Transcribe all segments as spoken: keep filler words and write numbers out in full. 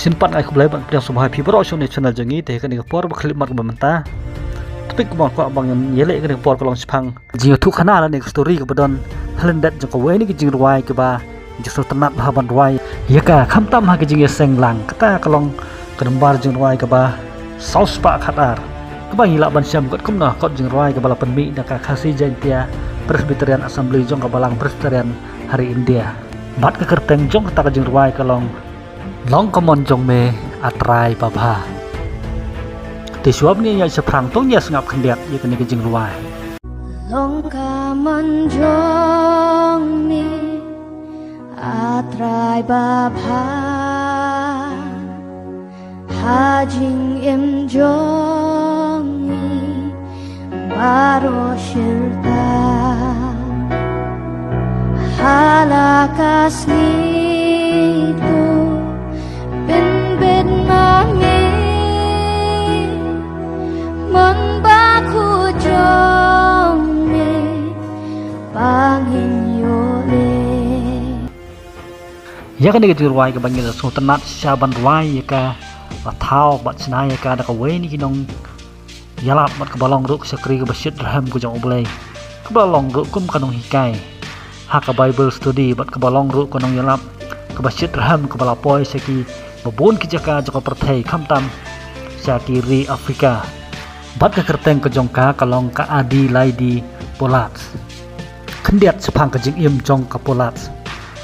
Sngewbha ai khublei ban pdiang sngewbha ïa phi baroh sha une u channel jong ngi te ha kane ka por ba khlem mat kaba mynta. Topic kaba nga kwah ban ïaleh ha kane ka por ka long shaphang jingïathuh khana lane ka story kaba don ha lyndet jong kawei na ki jingrwai kaba ngi ju sngewtynnat bha ban rwai ïa ka, khamtam ha ka jingïaseng lang. Kata ka long ka nombar jingrwai kaba saw spah khatar, kaba ngi lah ban shem kot kumno kot jingrwai kaba la pynmih da ka Khasi Jaintia Presbyterian Assembly jong ka Balang Presbyterian ha ri India. Bad ka kyrteng jong kata ka jingrwai ka long Long Ka Mon Jong Me A Trai Babha. Te shuwa ban ïa shaphrang to ngin ïa sngap khyndiat ïa kane ka jingrwai. Long ka mon jong me, A Trai Babha, ha jingim jong ngi baroh shirta. Ha la ka sngi to pynbit ma me, mon bakhuid jong me ba ngin ïoh leh. Ïa kane ka jingrwai kaba ngi la sngewtynnat shisha ban rwai ïa ka, la thaw bad shna ïa ka da kawei na ki nongïalap bad kaba long ruh ka shakri kaba shitrhem ka jong U Blei, kaba long ruh kum ka nonghikai ha ka Bible study, bad kaba long ruh ka nongïalap kaba shitrhem kaba la poi sha ki babun ki jaka jong ka pyrthei, khamtam sha ki ri Africa. Bad ka kyrteng ka jong ka ka long ka Adelaide Pollard. Khyndiat shaphang ka jingim jong ka Pollard.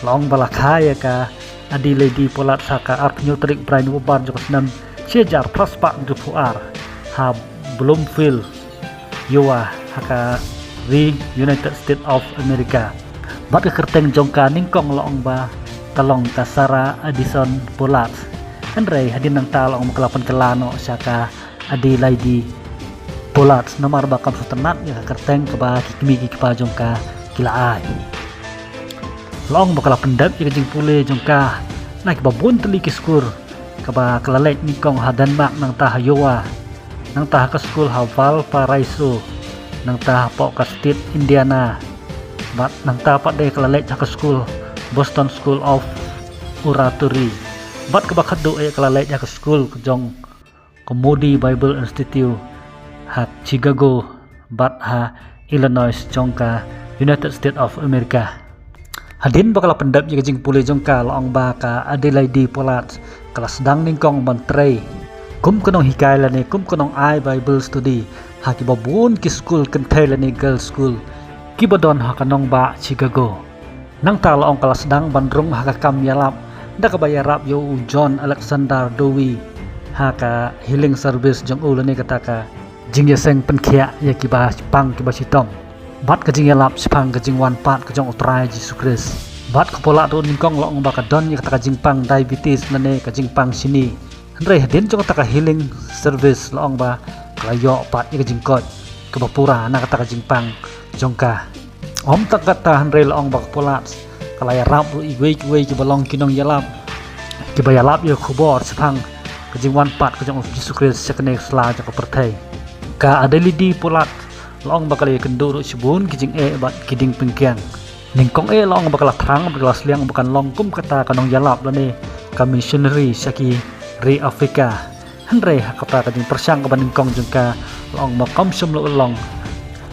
La ong ba la kha ïa ka Adelaide Pollard ha ka arphew tarik u bnai November jong ka snem shi hajar phra spah hynriewphew ar ha Bloomfield, Iowa, ha ka ri United States of America. Bad ka kyrteng jong ka nyngkong la ong ba ka long ka Sarah Addison Pollard. Hynrei hadien nangta la ong ba ka la pynkylla noh sha ka Adelaide Pollard namar ba kam sngewtynnat ïa ka kyrteng kaba ki kmie ki kpa jong ka ki la ai. La ong ba ka la pyndep ïa ka jingpule jong ka na kiba bun tylli ki skul, kaba ka la leit nyngkong ha Denmark, nangta ha Iowa, nangta ha ka skul ha Valparaiso, nangta hapoh ka state Indiana, bad nangta pat de ka la leit ha ka skul Boston School of Oratory, bad kaba khatduh eh ka la leit ha ka skul ka jong ka Moody Bible Institute ha Chicago bad ha Illinois jong ka United States of America. Hadien ba ka la pyndep ïa ka jingpule jong ka, la ong ba ka Adelaide Pollard ka la sdang nyngkong ban trei kum ka nonghikai lane kum ka nongai Bible study ha kiba bun ki skul kynthei lane girls school kiba don ha ka nongbah Chicago. Nangta la ong ka la sdang ban rung ha ka kam ïalap da kaba ïarap ïa u John Alexander Dowie ha ka healing service jong u lane kata ka jingïaseng pynkhiah ïa kiba pang kiba shitom, bad ka jingïalap shaphang ka jingwan pat ka jong U Trai Jisu Khrist. Bad ka Pollard ruh nyngkong la ong ba ka don ïa kata ka jingpang diabetes lane ka jingpang shini. Hynrei hadien jong kata ka healing service la ong ba ka la ïoh pat ïa ka jingkoit kaba pura na kata ka jingpang jong ka. Ym tang kata, hynrei la ong ba ka Pollard ka la ïarap ruh iwei iwei kiba long ki nongïalap kiba ïalap ïa ka khubor shaphang ka jingwan pat ka jong U Jisu Khrist sha kane ka sla jong ka pyrthei. Ka Adelaide Pollard la ong ba ka la ïakynduh ruh shibun ki jingeh bad ki dieng pyngkiang. Nyngkong eh la ong ba ka la thrang bad ka la sliang ba kan long kum kata ka nongïalap lane ka missionary sha ki ri Africa. Hynrei ha kata ka jingpyrshang kaba nyngkong jong ka, la ong ba kam shym la long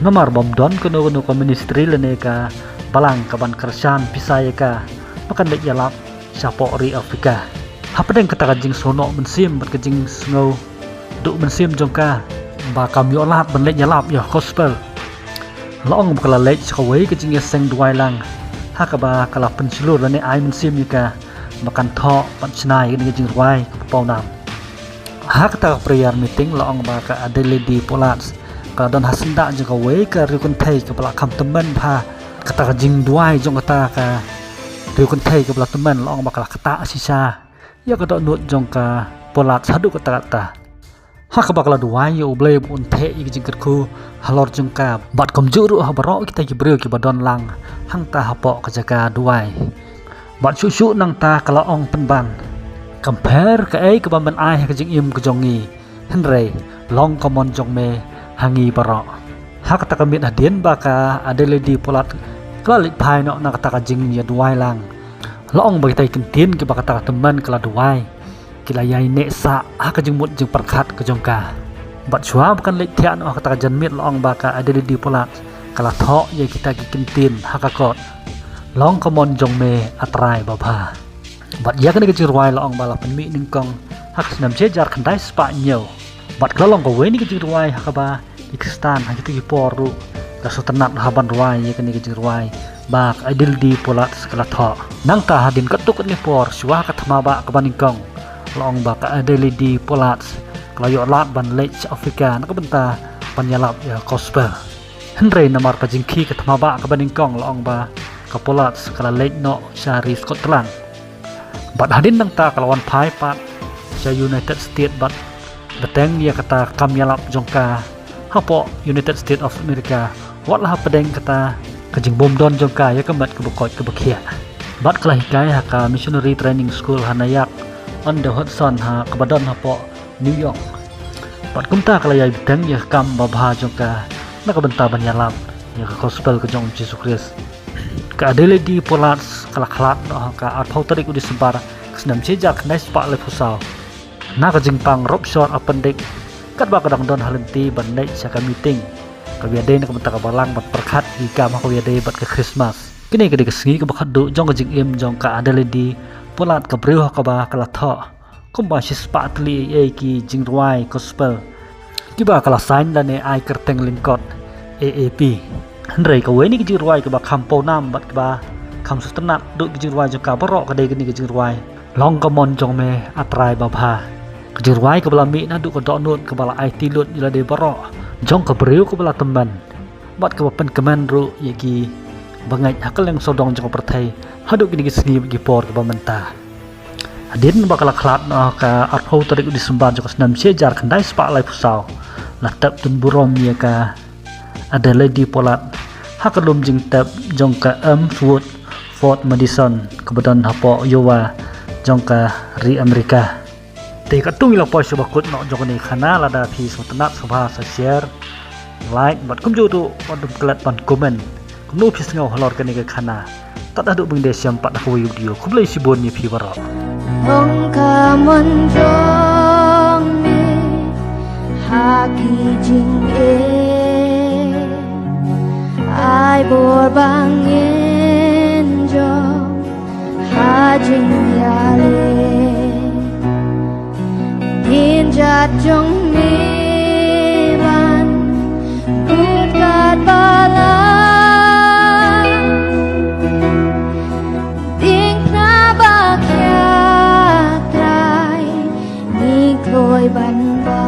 namar bym don kano kano ka ministry lane ka balang kaban kyrshan pisa ïa ka ba kan leit ïalap shapoh ri Africa. Hapdeng kata ka jingsngewnoh mynsiem bad ka jingsngew duh mynsiem jong ka ba kam ïoh lad ban leit ïalap ïa ka gospel, la ong ba ka la leit sha kawei ka jingïaseng duwai lang ha kaba ka la pynshlur lane ai mynsiem ïa ka ba kan thoh bad shna ïa kane ka jingrwai kaba pawnam. Ha kata ka prayer meeting la ong ba ka Adelaide Pollard ka la don ha syndah jong kawei ka riewkynthei kaba la kham tymmen bha. Kata ka jingduwai jong kata ka riewkynthei kaba la tymmen la ong ba ka la ktah shisha ïa ka dohnud jong ka Pollard haduh katta katta. Ha kaba ka la duwai ïa U Blei ba un theh ïa ka jingkyrkhu halor jong ka bad kumjuh ruh ha baroh kita ki briew kiba don lang hangta hapoh ka jaka duwai. Bad shuh shuh nangta ka la ong pynban, "Kam pher kaei kaba men ai ha ka jingim ka jong ngi, hynrei long ka mon jong me ha ngi baroh." Ha kata ka miet hadien ba ka Adelaide Pollard ka la leit phai noh na kata ka jingïaduwai lang, la ong ba kita ki kyntien kiba kata ka tymmen ka la duwai Ki la ïai neh sah ha ka jingmut jingpyrkhat ka jong ka. Bad shuwa ba kan leit thiah noh ha kata ka janmiet la ong ba ka Adelaide Pollard ka la thoh ïa kita ki kyntien ha ka kot. Long ka mon jong me A Trai babha. Bad ïa kane ka jingrwai la ong ba la pynmih nyngkong ha ka snem shi hajar khyndai spah hynñiew. Bad ka la long kawei na ki jingrwai ha kaba ki Khristan ha kito ki por ruh ka sngewtynnat ha ban rwai ïa kane ka jingrwai ba ka Adelaide Pollard ka la thoh. Nangta hadien katto katne por shuwa ka thma bah kaba nyngkong la ong ba ka Adelaide Pollard ka la ïoh lad ban leit sha Africa na ka bynta ban ïalap ïa ka gospel. Hynrei namar ka jingkhih ka thma bah kaba nyngkong la ong ba ka Pollard ka la leit noh sha ri Scotland. Bad hadien nangta ka la wan phai pat sha United States bad bteng ïa kata ka kam ïalap jong ka hapoh United States of America. Wat la hapdeng kata ka jingbym don jong ka ïa ka met kaba koit kaba khiah. Bad ka la hikai ha ka Missionary Training School ha Nyack on the Hudson ha kaba don hapoh New York. Bad kumta ka la ïai bteng ïa ka kam babha jong ka na ka bynta ban ïalap ïa ka gospel ka jong U Jisu Khrist. Ka Adelaide Pollard ka la khlad noh ha ka arphew tarik u December ka snem shi hajar khyndai spah laiphew saw. Na ka jingpang rop shor Apandik katba ka dang don ha lynti ban leit sha ka meeting kaba ïadei na ka bynta ka balang bad pyrkhat ïa ki kam ha kaba ïadei bad ka Christmas. Kane ka dei ka sngi kaba khatduh jong ka jingim jong ka Adelaide Pollard, ka briew ha kaba ka la thoh kumba shispah tylli ei ei ki jingrwai gospel kiba ka la sign lane ai kyrteng lyngkot A A P. Hynrei kawei na ki jingrwai kaba kham pawnam bad kaba kham sngewtynnat haduh ki jingrwai jong ka baroh ka dei kane ka jingrwai Long ka mon jong me A Trai babha. Ka jingrwai kaba la mih naduh ka dohnud kaba la aiti lut ïa lade baroh jong ka briew kaba la tymmen bad kaba pynkmen ruh ïa ki bangeit ha kylleng sawdong jong ka pyrthei haduh kine ki sngi bad ki por kiba mynta. Hadien ba ka la khlad noh ha ka arphew tarik u December jong ka snem shi hajar khyndai spah laiphew saw, la tep dun burom ïa ka Adelaide Pollard ha ka lum jingtep jong ka Elmwood Fort Madison kaba don hapoh Iowa jong ka ri Amerika. Te katto ngi la poi sha ba kut noh jong kane ka khana. Lada phi sngewtynnat sngewbha sa share, like bad kumjuh ruh wat dum klet ban comment kumno phi sngew halor kane ka khana. Tad haduh ba ngin ïashem pat ha kawei video, khublei shibun ïa phi baroh. Hong ka mon jong me ha ki jingeh, ai bor ba ngin jong ha jingïaleh. Ngin jat jong me ban bud kat balang. Ding phna ba khia Trai, ngi kloi ban ba